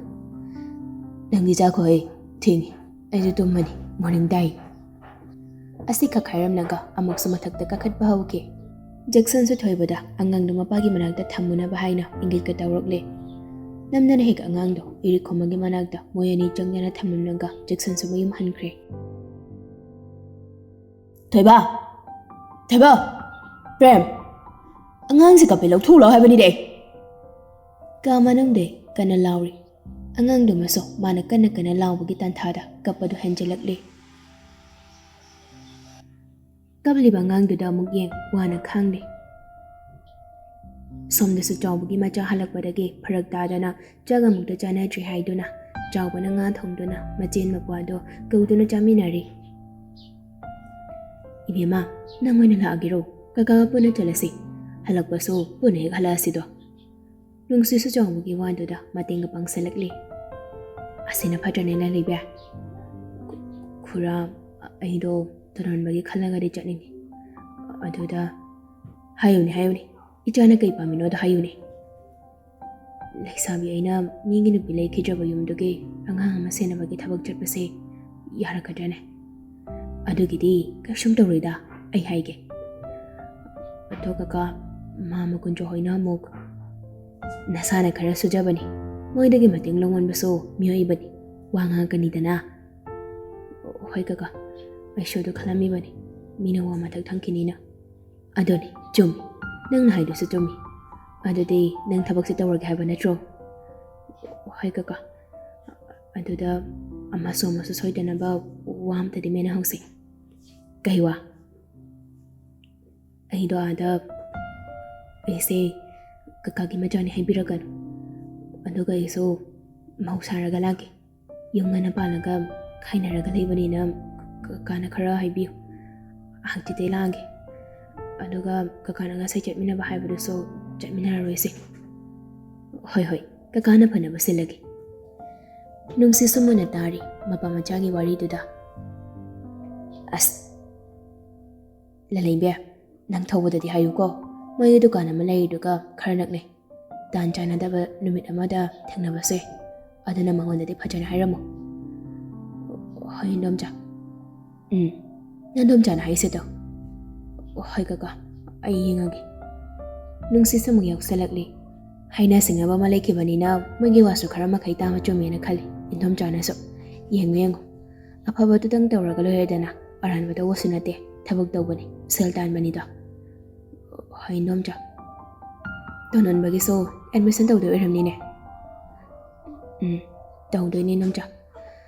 ꯅꯪꯗꯤ ꯆꯥꯈꯣ, ꯑꯩ ꯊꯦꯡꯉꯤ, ꯑꯩꯁꯨ ꯇꯨꯝꯃꯅꯤ, morning ꯇꯥꯏ꯫" ꯑꯁꯤꯈꯛ ꯍꯥꯏꯔꯝꯂꯒ ꯑꯃꯨꯛꯁꯨ ꯃꯊꯛꯇ ꯀꯥꯈꯠꯄ ꯍꯧꯈꯤ꯫ ꯖꯦꯛꯁꯟꯁꯨ ꯊꯣꯏꯕꯗ ꯑꯉꯥꯡꯗꯣ ꯃꯄꯥꯒꯤ ꯃꯅꯥꯛꯇ ꯊꯝꯃꯨꯅꯕ ꯍꯥꯏꯅ ꯏꯪꯒꯤꯠꯀ ꯇꯧꯔꯛꯂꯦ꯫ ꯅꯝꯗꯅ ꯍꯦꯛ ꯑꯉꯥꯡꯗꯣ ꯏꯔꯤꯛ ꯈꯣꯝꯕꯒꯤ ꯃꯅꯥꯛꯇ ꯃꯣꯏ ꯑꯅꯤ ꯆꯪꯗꯅ ꯊꯝꯂꯝꯂꯒ ꯖꯦꯛꯁꯟꯁꯨ ꯃꯌꯨꯝ ꯍꯟꯈ꯭ꯔꯦ꯫ "ꯊꯣꯏꯕ! ꯊꯣꯏꯕ! ꯄ꯭ꯔꯦꯝ! ꯑꯉꯥꯡꯁꯦ ꯀꯞꯄꯦ, ꯂꯧꯊꯣꯛꯎ ꯂꯥꯎ ꯍꯥꯏꯕꯅꯤꯅꯦ!" ꯀꯥ ꯃꯅꯨꯡꯗꯩ ꯀꯟꯅ ꯂꯥꯎꯔꯤ꯫ ꯑꯉꯥꯡꯗꯨꯃꯁꯨ ꯃꯥꯅ ꯀꯟꯅ ꯀꯟꯅ ꯂꯥꯎꯕꯒꯤ ꯇꯥꯟꯊꯥꯗ ꯀꯞꯄꯗꯨ ꯍꯦꯟꯖꯤꯜꯂꯛꯂꯤ꯫ ꯀꯞꯂꯤꯕ ꯑꯉꯥꯡꯗꯨꯗ ꯑꯃꯨꯛ ꯌꯦꯡ ꯋꯥꯅ ꯈꯥꯡꯂꯤ꯫ ꯁꯣꯝꯗꯁꯨ ꯆꯥꯎꯕꯒꯤ ꯃꯆꯥ ꯍꯜꯂꯛꯄꯗꯒꯤ ꯐꯔꯛ ꯇꯥꯗꯅ ꯆꯥꯛ ꯑꯃꯨꯛꯇ ꯆꯥꯅꯗ꯭ꯔꯤ ꯍꯥꯏꯗꯨꯅ ꯆꯥꯎꯕꯅ ꯉꯥ ꯊꯣꯡꯗꯨꯅ ꯃꯆꯦꯟ ꯃꯄ꯭ꯋꯥꯗꯣ ꯀꯧꯗꯨꯅ ꯆꯥꯃꯤꯟꯅꯔꯤ꯫ "ꯏꯕꯦꯝꯃ, ꯅꯪ ꯑꯣꯏꯅ ꯂꯥꯛꯑꯒꯦꯔꯣ? ꯀꯀꯥꯒ ꯄꯨꯟꯅ ꯆꯠꯂꯁꯤ꯫ ꯍꯜꯂꯛꯄꯁꯨ ꯄꯨꯟꯅ ꯍꯦꯛ ꯍꯜꯂꯛꯑꯁꯤꯗꯣ꯫" ꯅꯨꯡꯁꯤꯠꯁꯨ ꯆꯥꯎꯕꯒꯤ ꯋꯥꯗꯨꯗ ꯃꯇꯦꯡꯒ ꯄꯥꯡꯁꯜꯂꯛꯂꯤ꯫ "ꯑꯁꯤꯅ ꯐꯠꯇ꯭ꯔꯅꯦ ꯂꯥꯂꯩꯕꯤ?" "ꯈꯨ-, ꯈꯨꯔꯥ, ꯑꯩꯗꯣ ꯇꯣꯟꯍꯟꯕꯒꯤ ꯈꯜꯂꯒꯗꯤ ꯆꯠꯅꯤꯡꯉꯤ꯫ ꯑꯗꯨꯗ ꯍꯥꯏꯌꯨꯅꯦ, ꯍꯥꯏꯌꯨꯅꯦ꯫ ꯏꯆꯥꯅ ꯀꯩ ꯄꯥꯝꯃꯤꯅꯣꯗꯣ ꯍꯥꯏꯌꯨꯅꯦ꯫ ꯂꯩꯁꯥꯕꯤ ꯑꯩꯅ ꯃꯤꯒꯤ ꯅꯨꯄꯤ ꯂꯩꯈꯤꯗ꯭ꯔꯕ ꯌꯨꯝꯗꯨꯒꯤ ꯑꯉꯥꯡ ꯑꯃ ꯁꯦꯟꯅꯕꯒꯤ ꯊꯕꯛ ꯆꯠꯄꯁꯦ ꯌꯥꯔꯛꯀꯗ꯭ꯔꯅꯦ?" "ꯑꯗꯨꯒꯤꯗꯤ ꯀꯩꯁꯨꯝ ꯇꯧꯔꯣꯏꯗ, ꯑꯩ ꯍꯥꯏꯒꯦ꯫ ꯑꯗꯣ ꯀꯀꯥ, ꯃꯥꯃ ꯀꯨꯟꯖꯣ ꯍꯣꯏꯅ ꯑꯃꯨꯛ ꯅꯁꯥꯅ ꯈꯔ ꯁꯨꯖꯕꯅꯤ꯫ ꯃꯣꯏꯗꯒꯤ ꯃꯇꯦꯡ ꯂꯧꯃꯟꯕꯁꯨ ꯃꯤꯑꯣꯏꯕꯅꯤ꯫ ꯋꯥ ꯉꯥꯡꯉꯛꯀꯅꯤꯗꯅ꯫" "ꯍꯣꯏ ꯀꯀꯥ, ꯑꯩꯁꯨ ꯑꯗꯨ ꯈꯜꯂꯝꯃꯤꯕꯅꯤ, ꯃꯤꯅ ꯋꯥ ꯃꯊꯛ ꯊꯪꯈꯤꯅꯤꯅ꯫" "ꯑꯗꯨꯅꯤ, ꯆꯨꯝꯃꯤ꯫ ꯅꯪꯅ ꯍꯥꯏꯗꯨꯁꯨ ꯆꯨꯝꯃꯤ꯫ ꯑꯗꯨꯗꯤ ꯅꯪ ꯊꯕꯛꯁꯦ ꯇꯧꯔꯒꯦ ꯍꯥꯏꯕ ꯅꯠꯇ꯭ꯔꯣ?" "ꯍꯣꯏ ꯀꯀꯥ꯫ ꯑꯗꯨꯗ ꯑꯃꯁꯨ ꯑꯃꯁꯨ ꯁꯣꯏꯗꯅꯕ ꯋꯥ ꯑꯝꯇꯗꯤ ꯃꯦꯟꯅꯍꯧꯁꯤ꯫" "ꯀꯩ ꯋꯥ?" "ꯑꯩꯗꯣ ꯑꯥꯗ ꯑꯩꯁꯦ ꯀꯀꯥꯒꯤ ꯃꯆꯥꯅꯤ ꯍꯥꯏꯕꯤꯔꯛꯀꯅꯨ꯫ ꯑꯗꯨꯒ ꯑꯩꯁꯨ ꯃꯧ ꯁꯥꯔꯒ ꯂꯥꯛꯀꯦ꯫ ꯌꯨꯝ ꯉꯟꯅ ꯄꯥꯜꯂꯒ ꯈꯥꯏꯅꯔꯒ ꯂꯩꯕꯅꯤꯅ ꯀꯀꯥꯅ ꯈꯔ ꯍꯥꯏꯕꯤꯌꯨ꯫ ꯍꯪꯆꯤꯠꯇꯩ ꯂꯥꯛꯑꯒꯦ꯫ ꯑꯗꯨꯒ ꯀꯀꯥꯅ ꯉꯁꯥꯏ ꯆꯠꯃꯤꯟꯅꯕ ꯍꯥꯏꯕꯗꯨꯁꯨ ꯆꯠꯃꯤꯟꯅꯔꯔꯣꯏꯁꯦ꯫" "ꯍꯣꯏ, ꯍꯣꯏ, ꯀꯀꯥꯅ ꯐꯅꯕ ꯁꯤꯜꯂꯒꯦ꯫" ꯅꯨꯡꯁꯤꯠꯁꯨ ꯃꯨꯟꯅ ꯇꯥꯔꯤ ꯃꯄꯥ ꯃꯆꯥꯒꯤ ꯋꯥꯔꯤꯗꯨꯗ꯫ "ꯑꯁ, ꯂꯂꯩꯕꯤ, ꯅꯪ ꯊꯧꯕꯗꯗꯤ ꯍꯥꯏꯌꯨꯀꯣ꯫ ꯃꯣꯏꯒꯤ ꯗꯨꯀꯥꯟ ꯑꯃ ꯂꯩꯔꯤꯗꯨꯒ ꯈꯔ ꯅꯛꯅꯩ꯫ ꯇꯥꯟ ꯆꯥꯟꯅꯗꯕ ꯅꯨꯃꯤꯠ ꯑꯃꯗ ꯊꯦꯡꯅꯕꯁꯦ꯫ ꯑꯗꯨꯅ ꯃꯉꯣꯟꯗꯗꯤ ꯐꯖꯅ ꯍꯥꯏꯔꯝꯃꯨ꯫" "ꯍꯣꯏ, ꯏꯟꯗꯣꯝꯆꯥ꯫" "ꯎꯝ, ꯅꯟꯗꯣꯝꯆꯥꯅ ꯍꯥꯏꯁꯦ ꯇꯧ꯫" "ꯍꯣꯏ ꯀꯀꯥ, ꯑꯩ ꯌꯦꯡꯉꯒꯦ꯫ ꯅꯨꯡꯁꯤꯠꯁꯨ ꯑꯃꯨꯛ ꯌꯥꯎꯁꯜꯂꯛꯂꯤ꯫ ꯍꯥꯏꯅ ꯁꯤꯡꯅꯕ ꯑꯃ ꯂꯩꯈꯤꯕꯅꯤꯅ ꯃꯣꯏꯒꯤ ꯋꯥꯁꯨ ꯈꯔ ꯃꯈꯩ ꯇꯥꯕ ꯆꯨꯝꯃꯦꯅ ꯈꯜꯂꯤ ꯏꯟꯗꯣꯝꯆꯥꯅꯁꯨ꯫ "ꯌꯦꯡꯉꯨ, ꯌꯦꯡꯉꯨ, ꯑꯐꯕꯗꯨꯗꯪ ꯇꯧꯔꯒ ꯂꯣꯏꯔꯦꯗꯅ꯫ ꯑꯔꯥꯟꯕ ꯇꯧꯕꯁꯨ ꯅꯠꯇꯦ, ꯊꯕꯛ ꯇꯧꯕꯅꯤ, ꯁꯦꯜ ꯇꯥꯟꯕꯅꯤꯗꯣ꯫" "ꯍꯣꯏ ꯏꯟꯗꯣꯝꯆꯥ꯫ ꯇꯣꯟꯗꯣꯟꯕꯒꯤꯁꯨ ꯑꯦꯗꯃꯤꯁꯟ ꯇꯧꯗꯣꯏ ꯑꯣꯏꯔꯝꯅꯤꯅꯦ?" "ꯎꯝ, ꯇꯧꯗꯣꯏꯅꯦ ꯏꯟꯗꯣꯝꯆꯥ꯫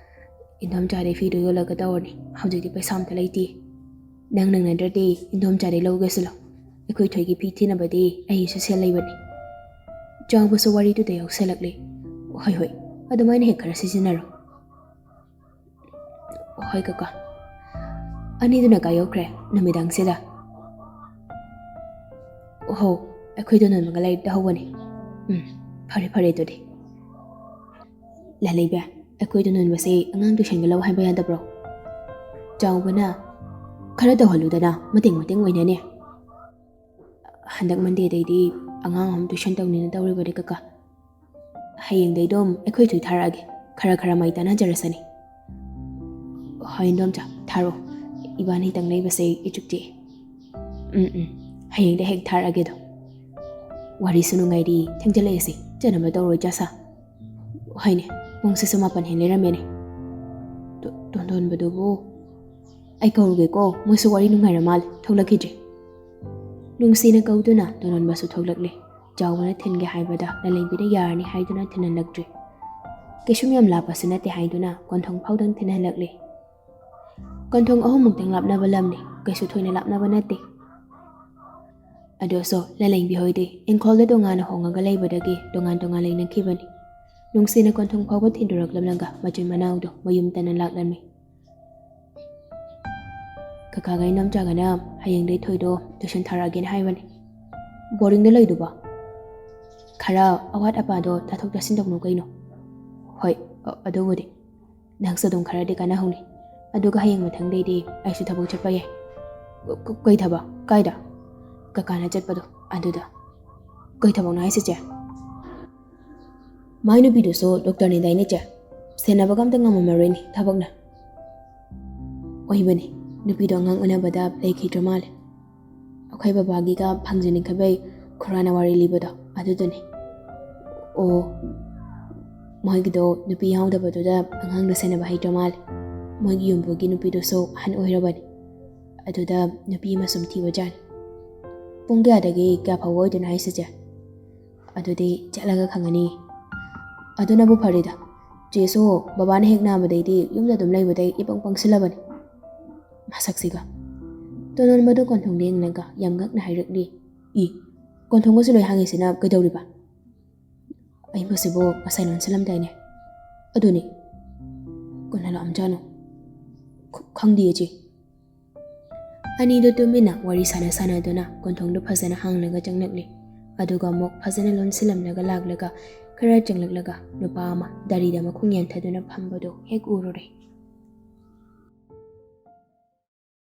ꯏꯟꯗꯣꯝꯆꯥꯗꯩ ꯐꯤꯗꯣ ꯌꯣꯜꯂꯒ ꯇꯧꯔꯅꯤ꯫ ꯍꯧꯖꯤꯛꯇꯤ ꯄꯩꯁꯥ ꯑꯝꯇ ꯂꯩꯇꯦ꯫ ꯅꯪ ꯅꯪꯅꯗ꯭ꯔꯗꯤ ꯏꯟꯗꯣꯝꯆꯥꯗꯩ ꯂꯧꯒꯦꯁꯨ ꯂꯧ꯫ ꯑꯩꯈꯣꯏ ꯊꯣꯏꯒꯤ ꯐꯤ ꯊꯤꯅꯕꯗꯤ ꯑꯩꯒꯤꯁꯨ ꯁꯦꯜ ꯂꯩꯕꯅꯤ꯫" ꯆꯥꯎꯕꯁꯨ ꯋꯥꯔꯤꯗꯨꯗ ꯌꯥꯎꯁꯜꯂꯛꯂꯦ꯫ "ꯍꯣꯏ, ꯍꯣꯏ, ꯑꯗꯨꯃꯥꯏꯅ ꯍꯦꯛ ꯈꯔ ꯁꯤꯖꯤꯟꯅꯔꯣ꯫" "ꯍꯣꯏ ꯀꯀꯥ꯫" ꯑꯅꯤꯗꯨꯅ ꯀꯥꯏ ꯌꯧꯈ꯭ꯔꯦ ꯅꯨꯃꯤꯗꯥꯡꯁꯤꯗ? "ꯍꯣ, ꯑꯩꯈꯣꯏ ꯇꯣꯟꯗꯣꯟꯕꯒ ꯂꯥꯏꯔꯤꯛ ꯇꯧꯍꯧꯕꯅꯤ꯫" "ꯎꯝ, ꯐꯔꯦ ꯐꯔꯦ ꯑꯗꯨꯗꯤ꯫" "ꯂꯥꯂꯩꯕꯤ, ꯑꯩꯈꯣꯏ ꯇꯣꯟꯗꯣꯟꯕꯁꯦ ꯑꯉꯥꯡ ꯇ꯭ꯌꯨꯁꯟꯒ ꯂꯧ ꯍꯥꯏꯕ ꯌꯥꯗꯕ꯭ꯔꯣ?" ꯆꯥꯎꯕꯅ, "ꯈꯔ ꯇꯧꯍꯜꯂꯨꯗꯅ, ꯃꯇꯦꯡ ꯃꯇꯦꯡ ꯑꯣꯏꯅꯅꯦ꯫" "ꯍꯟꯗꯛ ꯃꯟꯗꯦꯗꯩꯗꯤ ꯑꯉꯥꯡ ꯑꯍꯨꯝ ꯇ꯭ꯌꯨꯁꯟ ꯇꯧꯅꯤꯅ ꯇꯧꯔꯤꯕꯅꯦ ꯀꯀꯥ꯫ ꯍꯌꯦꯡꯗꯩꯗꯣ ꯑꯩꯈꯣꯏ ꯊꯣꯏ ꯊꯥꯔꯛꯑꯒꯦ, ꯈꯔ ꯈꯔ ꯃꯥꯏ ꯇꯥꯟꯅꯖꯔꯁꯅꯤ꯫" "ꯍꯣꯏ ꯏꯟꯗꯣꯝꯆꯥ, ꯊꯥꯔꯛꯑꯣ꯫ ꯏꯕꯥꯅꯤꯇꯪ ꯂꯩꯕꯁꯦ ꯏꯆꯤꯛ ꯆꯤꯛꯑꯦ꯫" "ꯎꯝ, ꯎꯝ, ꯍꯌꯦꯡꯗ ꯍꯦꯛ ꯊꯥꯔꯛꯑꯒꯦꯗꯣ꯫ ꯋꯥꯔꯤꯁꯨ ꯅꯨꯡꯉꯥꯏꯔꯤ, ꯊꯦꯡꯖꯤꯜꯂꯛꯑꯦꯁꯦ, ꯆꯠꯅꯕ ꯇꯧꯔꯣꯏ ꯆꯥꯁꯥ꯫" "ꯍꯣꯏꯅꯦ, ꯄꯨꯡꯁꯤꯁꯨ ꯃꯥꯄꯟ ꯍꯦꯟ ꯂꯩꯔꯝꯃꯦꯅꯦ꯫ ꯇꯣ-, ꯇꯣꯟꯗꯣꯟꯕꯗꯨꯕꯨ ꯑꯩ ꯀꯧꯔꯨꯒꯦꯀꯣ, ꯃꯣꯏꯁꯨ ꯋꯥꯔꯤ ꯅꯨꯡꯉꯥꯏꯔ ꯃꯥꯜꯂꯦ, ꯊꯣꯛꯂꯛꯈꯤꯗ꯭ꯔꯤ꯫" ꯅꯨꯡꯁꯤꯅ ꯀꯧꯗꯨꯅ ꯇꯣꯟꯗꯣꯟꯕꯁꯨ ꯊꯣꯛꯂꯛꯂꯦ꯫ ꯆꯥꯎꯕꯅ ꯊꯤꯟꯒꯦ ꯍꯥꯏꯕꯗ ꯂꯂꯩꯕꯤꯅ ꯌꯥꯔꯅꯤ ꯍꯥꯏꯗꯨꯅ ꯊꯤꯟꯍꯜꯂꯛꯇ꯭ꯔꯤ꯫ ꯀꯩꯁꯨꯝ ꯌꯥꯝ ꯂꯥꯞꯄꯁꯨ ꯅꯠꯇꯦ ꯍꯥꯏꯗꯨꯅ ꯀꯣꯟꯊꯣꯡ ꯐꯥꯎꯗꯪ ꯊꯤꯟꯍꯜꯂꯛꯂꯦ꯫ ꯀꯣꯟꯊꯣꯡ ꯑꯍꯨꯝꯃꯨꯛꯇꯪ ꯂꯥꯞꯅꯕ ꯂꯝꯅꯤ, ꯀꯩꯁꯨ ꯊꯣꯏꯅ ꯂꯥꯞꯅꯕ ꯅꯠꯇꯦ꯫ ꯑꯗꯨꯁꯨ ꯂꯂꯩꯕꯤ ꯍꯣꯏꯗꯤ ꯏꯪꯈꯣꯜꯗ ꯇꯣꯉꯥꯟꯅ ꯍꯣꯡꯉꯒ ꯂꯩꯕꯗꯒꯤ ꯇꯣꯉꯥꯟ ꯇꯣꯉꯥꯟ ꯂꯩꯅꯈꯤꯕꯅꯤ꯫ ꯅꯨꯡꯁꯤꯅ ꯀꯣꯟꯊꯣꯡ ꯐꯥꯎꯕ ꯊꯤꯟꯗꯣꯔꯛꯂꯝꯂꯒ ꯃꯆꯤꯟ ꯃꯅꯥꯎꯗꯣ ꯃꯌꯨꯝ ꯇꯟꯅ ꯂꯥꯛꯂꯝꯃꯤ꯫ "ꯀꯀꯥꯒ ꯏꯅꯝꯆꯥꯒꯅ ꯍꯌꯦꯡꯗꯩ ꯊꯣꯏꯗꯣ ꯇ꯭ꯌꯨꯁꯟ ꯊꯥꯔꯛꯑꯒꯦꯅ ꯍꯥꯏꯕꯅꯤ꯫" "ꯕꯣꯔꯗꯤꯡꯗ ꯂꯩꯗꯨꯕꯣ? ꯈꯔ ꯑꯋꯥꯠ ꯑꯄꯥꯗꯣ ꯇꯥꯊꯣꯛ ꯇꯥꯁꯤꯟ ꯇꯧꯅꯧ ꯀꯩꯅꯣ꯫" "ꯍꯣꯏ, ꯑ-, ꯑꯗꯨꯕꯨꯗꯤ꯫ ꯅꯪꯁꯨ ꯑꯗꯨꯝ ꯈꯔꯗꯤ ꯀꯥꯟꯅꯍꯧꯅꯤ꯫" "ꯑꯗꯨꯒ ꯍꯌꯦꯡ ꯃꯊꯪꯗꯩꯗꯤ ꯑꯩꯁꯨ ꯊꯕꯛ ꯆꯠꯄ ꯌꯥꯏ꯫" "ꯀ-, ꯀ-, ꯀꯩ ꯊꯕꯛ? ꯀꯥꯏꯗ?" "ꯀꯀꯥꯅ ꯆꯠꯄꯗꯣ ꯑꯗꯨꯗ꯫" "ꯀꯩ ꯊꯕꯛꯅꯣ ꯍꯥꯏꯁꯦ, ꯆꯦ?" "ꯃꯥꯏ ꯅꯨꯄꯤꯗꯨꯁꯨ ꯗꯣꯛꯇꯔꯅꯤꯗꯥꯏꯅꯦ, ꯆꯦ? ꯁꯦꯟꯅꯕꯒ ꯑꯝꯇ ꯉꯝꯃꯝꯃꯔꯣꯏꯅꯦ ꯊꯕꯛꯅ꯫" "ꯑꯣꯏꯕꯅꯤ, ꯅꯨꯄꯤꯗꯣ ꯑꯉꯥꯡ ꯎꯅꯕꯗ ꯂꯩꯈꯤꯗ꯭ꯔ ꯃꯥꯜꯂꯦ꯫" ꯑꯩꯈꯣꯏ ꯕꯕꯥꯒꯤꯒ ꯐꯪꯖꯅꯤꯡꯈꯩꯕꯩ ꯈꯨꯔꯥꯅ ꯋꯥꯔꯤ ꯂꯤꯕꯗꯣ ꯑꯗꯨꯗꯨꯅꯤ꯫ ꯑꯣ, ꯃꯣꯏꯒꯤꯗꯣ ꯅꯨꯄꯤ ꯌꯥꯎꯗꯕꯗꯨꯗ ꯑꯉꯥꯡꯗꯣ ꯁꯦꯟꯅꯕ ꯍꯩꯇ꯭ꯔ ꯃꯥꯜꯂꯦ꯫ ꯃꯣꯏꯒꯤ ꯌꯨꯝꯕꯨꯒꯤ ꯅꯨꯄꯤꯗꯨꯁꯨ ꯑꯍꯟ ꯑꯣꯏꯔꯕꯅꯤ꯫ ꯑꯗꯨꯗ ꯅꯨꯄꯤ ꯑꯃ ꯁꯨꯝ ꯊꯤꯕꯖꯥꯠꯅꯤ꯫ ꯄꯨꯡ ꯀꯌꯥꯗꯒꯤ ꯀꯌꯥ ꯐꯥꯎꯕ ꯑꯣꯏꯗꯣꯏꯅꯣ ꯍꯥꯏꯁꯤꯁꯦ? ꯑꯗꯨꯗꯤ ꯆꯠꯂꯒ ꯈꯪꯉꯅꯤ꯫ ꯑꯗꯨꯅꯕꯨ ꯐꯔꯦꯗ꯫ ꯆꯦꯁꯨ ꯕꯕꯥꯅ ꯍꯦꯛ ꯅꯥꯕꯗꯩꯗꯤ ꯌꯨꯝꯗ ꯑꯗꯨꯝ ꯂꯩꯕꯗꯩ ꯏꯄꯪ ꯄꯪꯁꯤꯜꯂꯕꯅꯤ꯫ ꯃꯁꯛꯁꯤꯒ꯫ ꯇꯣꯟꯗꯣꯟꯕꯗꯣ ꯀꯣꯟꯊꯣꯡꯗ ꯌꯦꯡꯂꯒ ꯌꯥꯝ ꯉꯛꯅ ꯍꯥꯏꯔꯛꯂꯤ꯫ "ꯏ, ꯀꯣꯟꯊꯣꯡꯒꯁꯨ ꯂꯣꯏ ꯍꯥꯡꯉꯤꯁꯤꯅ ꯀꯩꯗꯧꯔꯤꯕ? ꯑꯩꯕꯨꯁꯤꯕꯨ ꯉꯁꯥꯏ ꯂꯣꯟꯁꯤꯜꯂꯝꯗꯥꯏꯅꯦ?" "ꯑꯗꯨꯅꯤ꯫ ꯀꯅꯥ ꯂꯥꯛꯑꯝꯖꯥꯠꯅꯣ?" "ꯈ-, ꯈꯪꯗꯤꯌꯦ ꯆꯦ꯫" ꯑꯅꯤꯗꯨ ꯇꯨꯃꯤꯟꯅ ꯋꯥꯔꯤ ꯁꯥꯟꯅ ꯁꯥꯟꯅꯗꯨꯅ ꯀꯣꯟꯊꯣꯡꯗꯨ ꯐꯖꯅ ꯍꯥꯡꯂꯒ ꯆꯪꯂꯛꯂꯤ꯫ ꯑꯗꯨꯒ ꯑꯃꯨꯛ ꯐꯖꯅ ꯂꯣꯟꯁꯤꯜꯂꯝꯂꯒ ꯂꯥꯛꯂꯒ ꯈꯔ ꯆꯪꯂꯛꯂꯒ ꯅꯨꯄꯥ ꯑꯃ ꯗꯥꯔꯤꯗ ꯃꯈꯣꯡ ꯌꯥꯟꯊꯗꯨꯅ ꯐꯝꯕꯗꯨ ꯍꯦꯛ ꯎꯔꯨꯔꯦ꯫